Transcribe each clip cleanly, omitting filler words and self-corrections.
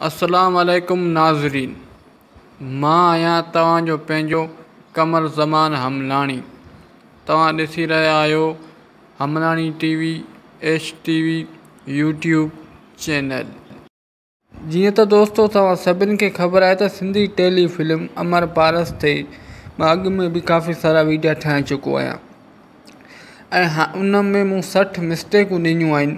السلام عليڪم ناظرين مان آهيان توهان جو پنهنجو قمر زمان حملاڻي توهان ڏسي رهيا آهيو Hamlani T V H T V YouTube channel. جيئن ته دوستو توهان سڀن کي خبر آهي ته سنڌي ٽيلي فلم امر پارس تي مان اڳ ۾ به ڪافي سارا ويڊيا ٺاهي چڪو آهيان ۽ ان ۾ مون 60 مسٽيڪون ڏنيون آهن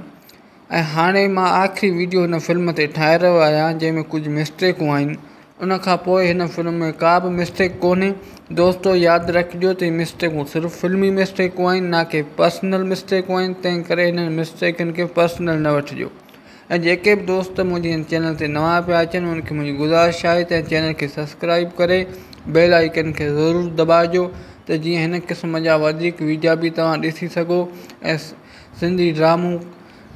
۽ هاڻي مان آخري ويڊيو هن فلم تي ٺاهي رهيو آهيان جنهن ۾ ڪجهه مسٽيڪون آهن ان کان پوء هن فلم ۾ ڪا به مسٽيڪ ڪونهي. دوستو ياد رکجو ته هي مسٽيڪون صرف فلمي مسٽيڪون آهن نه ڪي پرسنل مسٽيڪون آهن تنهن ڪري هنن مسٽيڪن کي پرسنل نه وٺجو ۽ جيڪي به دوست منهنجي هن چينل تي نوان پيا اچن انهن کي منهنجي گذارش آهي ته چينل کي سبسڪرائب ڪري بيل آئيڪن کي ضرور دٻائجو ته جيئن هن قسم جا وڌيڪ ويڊيا به توهان ڏسي سگهو ۽ سنڌي ڊرامو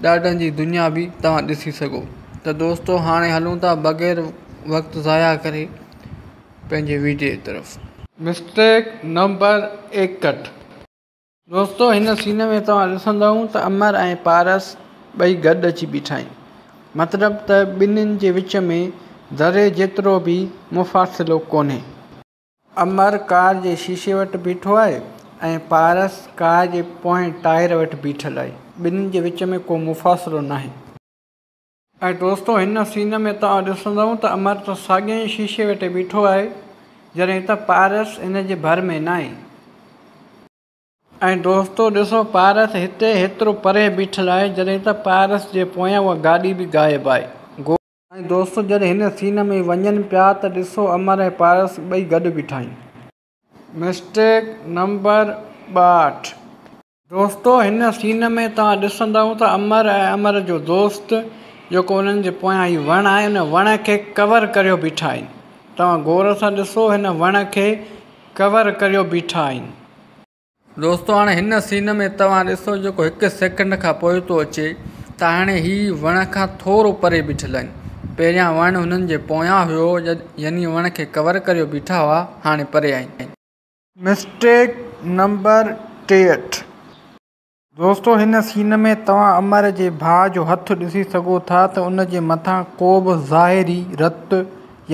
ڏاڍن جي دنيا به توهان ڏسي سگهو ته دوستو هاڻي هلون ٿا بغير وقت ضايع ڪري پنهنجي ويڊيو جي طرف. Mistake number 61. دوستو هن سين ۾ توهان ڏسندؤ ته امر ۽ پارس ٻئي گڏ اچي بيٺا آهن مطلب ته ٻنهين جي وچ ۾ ذري جيترو به مفاصلو ڪونهي. امر ڪار جي شيشي وٽ بيٺو آهي ۽ پارس ڪار جي پوئين ٽائر وٽ بيٺل آهي. ٻنهي جي وچ ۾ ڪو مفاصلو ناهي. ۽ دوستو هن سين ۾ توهان ڏسندؤ ته امر ته ساڳئي ئي شيشي وٽ بيٺو آهي جڏهن ته پارس هن جي ڀر ۾ ناهي. ۽ دوستو ڏسو پارس هتي هيترو پري بيٺل آهي جڏهن ته پارس جي پويان اها گاڏي به غائب آهي. ۽ دوستو جڏهن هن سين ۾ وڃن پيا ته ڏسو امر ۽ پارس ٻئي گڏ بيٺا آهن. Mistake number 62. دوستو هن سين ۾ توهان ڏسندؤ ته امر ۽ امر جو دوست جيڪو انهن جي پويان هي وڻ آهي ان وڻ کي ڪور ڪريو بيٺا آهن. توهان غور سان ڏسو هن وڻ کي ڪور ڪريو بيٺا آهن. دوستو هاڻي هن سين ۾ توهان ڏسو جيڪو هڪ سيڪنڊ کان پوء ٿو اچي ته هاڻي هي وڻ کان ٿورو پري بيٺل آهن. پهريان وڻ هنن جي پويان هيو يعني وڻ کي ڪور ڪريو بيٺا هئا هاڻي پري آهن. Mistake number 63. دوستو هن سين ۾ توهان امر جي ڀاء جو هٿ ڏسي سگهو ٿا ته ان جي مٿان ڪو به ظاهري رت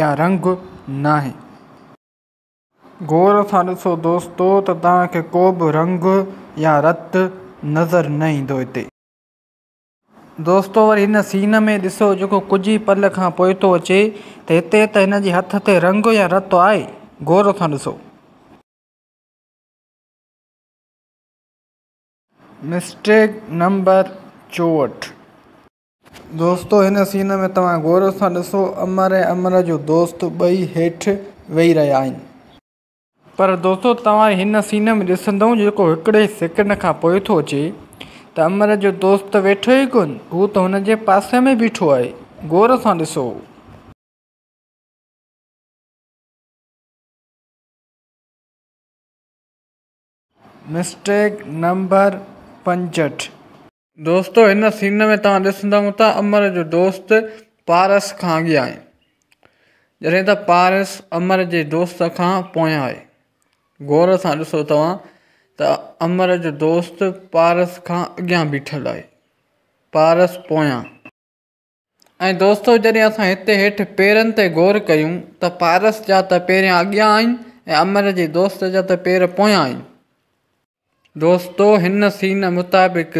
يا رنگ ناهي. غور سان ڏسو دوستو ته توهان کي ڪو به رنگ يا رت نظر نه ايندو هتي. دوستو وري هن سين ۾ ڏسو جيڪو ڪجهه ئي پل کان پوء ٿو اچي ته هتي ته هن جي هٿ تي رنگ يا رت آهي غور سان ڏسو. Mistake number 64. دوستو هن سين ۾ توهان غور سان ڏسو امر ۽ امر جو دوست ٻئي هيٺ ويهي رهيا آهن. پر دوستو توهان هن سين ۾ ڏسندؤ جيڪو هڪڙي سيڪنڊ کان پوء ٿو اچي ته امر جو دوست ته ويٺو ئي ڪونه هو ته هن جي پاسي ۾ بيٺو آهي غور سان ڏسو. Mistake number 65. دوستو هن سين ۾ توهان ڏسندؤ ته امر جو دوست پارس کان اڳيان آهي جڏهن ته پارس امر جي دوست کان پويان آهي. غور سان ڏسو توهان ته امر جو دوست پارس کان اڳيان بيٺل آهي پارس پويان. ۽ دوستو جڏهن اسان هتي هيٺ پيرن تي غور ڪيون ته پارس جا ته پيريان اڳيان آهن ۽ امر جي دوست جا ته پير پويان آهن. دوستو هن سين مطابق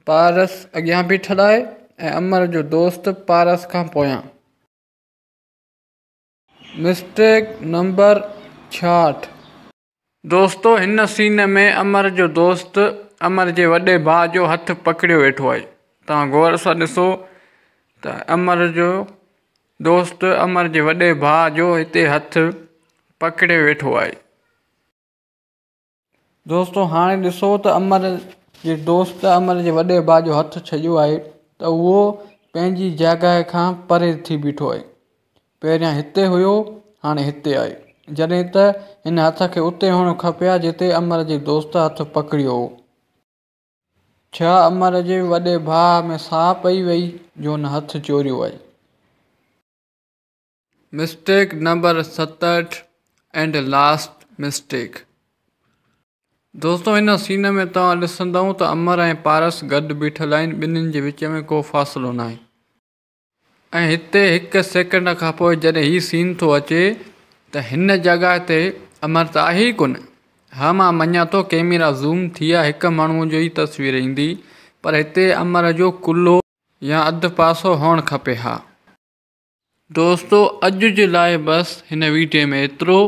پارس اڳيان بيٺل آهي ۽ امر جو دوست پارس کان پويان. Mistake number 66. دوستو هن سين ۾ امر جو دوست امر جي وڏي ڀاء جو هٿ پڪڙيو ويٺو آهي. توهان غور سان ڏسو ته امر جو دوست امر جي وڏي ڀاء جو هتي هٿ پڪڙيو ويٺو آهي. دوستو هاڻي ڏسو ته امر جي دوست امر جي وڏي ڀاء جو هٿ ڇڏيو آهي ته اهو پنهنجي جڳهه کان پري ٿي بيٺو آهي. پهريان هتي هيو هاڻي هتي آهي. جڏهن ته هن هٿ کي اتي هئڻ کپي ها جتي امر جي دوست هٿ پڪڙيو هو. ڇا امر جي وڏي ڀاء ۾ ساهه پئي وئي جو هن هٿ چوريو آهي. Mistake number 67 and last mistake. دوستو هن سين ۾ توهان ڏسندؤ ته امر ۽ پارس گڏ بيٺل آهن ٻنهين جي وچ ۾ ڪو فاصلو ناهي. ۽ هتي هڪ سيڪنڊ کان پوء جڏهن هي سين ٿو اچي ته هن جڳهه تي امر ته آهي ئي ڪونه. ها مان مڃان ٿو ڪيميرا زوم ٿي آ هڪ ماڻهوء جو ئي تصوير ايندي پر هتي امر جو ڪلهو يا اڌ پاسو هئڻ کپي ها. دوستو اڄ جي لاء بس هن ويڊيو ۾ ايترو.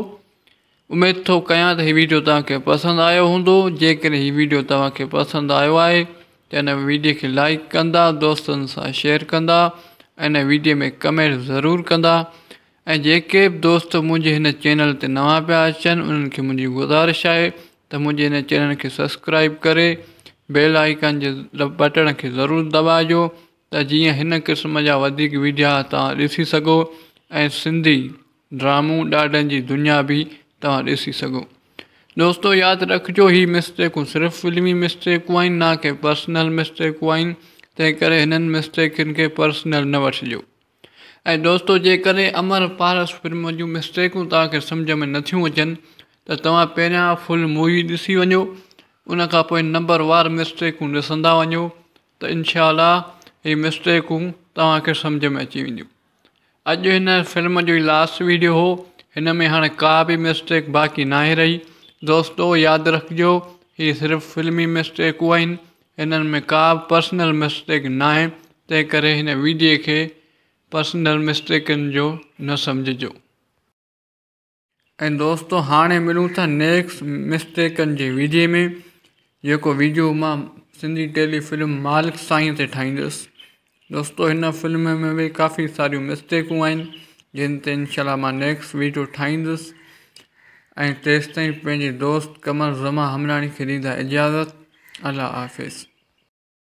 اميد ٿو ڪيان ته هي ويڊيو توهان کي پسند آيو هوندو. جيڪڏهن هي ويڊيو توهان کي پسند آيو آهي ته هن ويڊيو کي لائيڪ ڪندا، دوستن سان شيئر ڪندا ۽ هن ويڊيو ۾ ڪمينٽ ضرور ڪندا ۽ جيڪي به دوست منهنجي هن چينل تي نوان پيا اچن انهن کي منهنجي گذارش آهي ته منهنجي هن چينل کي سبسڪرائيب ڪري بيل آئيڪان جي بٽڻ کي ضرور دٻائجو ته جيئن هن قسم جا وڌيڪ ويڊيا توهان ڏسي سگهو ۽ سنڌي ڊرامو ڏاڍن جي دنيا به توهان ڏسي سگهو. دوستو ياد رکجو هي مسٽيڪون صرف فلمي مسٽيڪون آهن نه ڪي پرسنل مسٽيڪون آهن تنهن ڪري هنن مسٽيڪن کي پرسنل نه وٺجو. ۽ دوستو جيڪڏهن امر پارس فلم جون مسٽيڪون توهان کي سمجهه ۾ نٿيون اچن ته توهان پهريان فل مووي ڏسي وڃو ان کان پوء نمبر وار مسٽيڪون ڏسندا وڃو ته انشاء الله هي مسٽيڪون توهان کي سمجهه ۾ اچي وينديون. اڄ هن فلم جو هي لاسٽ ويڊيو هو هن ۾ هاڻي ڪا به مسٽيڪ باقي ناهي رهي دوستو ياد رکجو هي صرف فلمي مسٽيڪون آهن هنن ۾ ڪا به پرسنل مسٽيڪ ناهي تنهن ڪري هن ويڊيو کي پرسنل مسٽيڪن جو نه سمجهجو. ۽ دوستو هاڻي ملون ٿا نيڪسٽ مسٽيڪن جي ويڊيو ۾ جيڪو ويڊيو مان سنڌي ٽيلي فلم مالڪ سائين تي ٺاهيندس دوستو هن فلم ۾ به ڪافي ساريون مسٽيڪون آهن جن تي انشاء الله مان نيڪسٽ ويڊيو ٺاهيندس ۽ تيستائين پنهنجي دوست قمر زمان حملاڻي کي ڏيندا اجازت الله حافظ.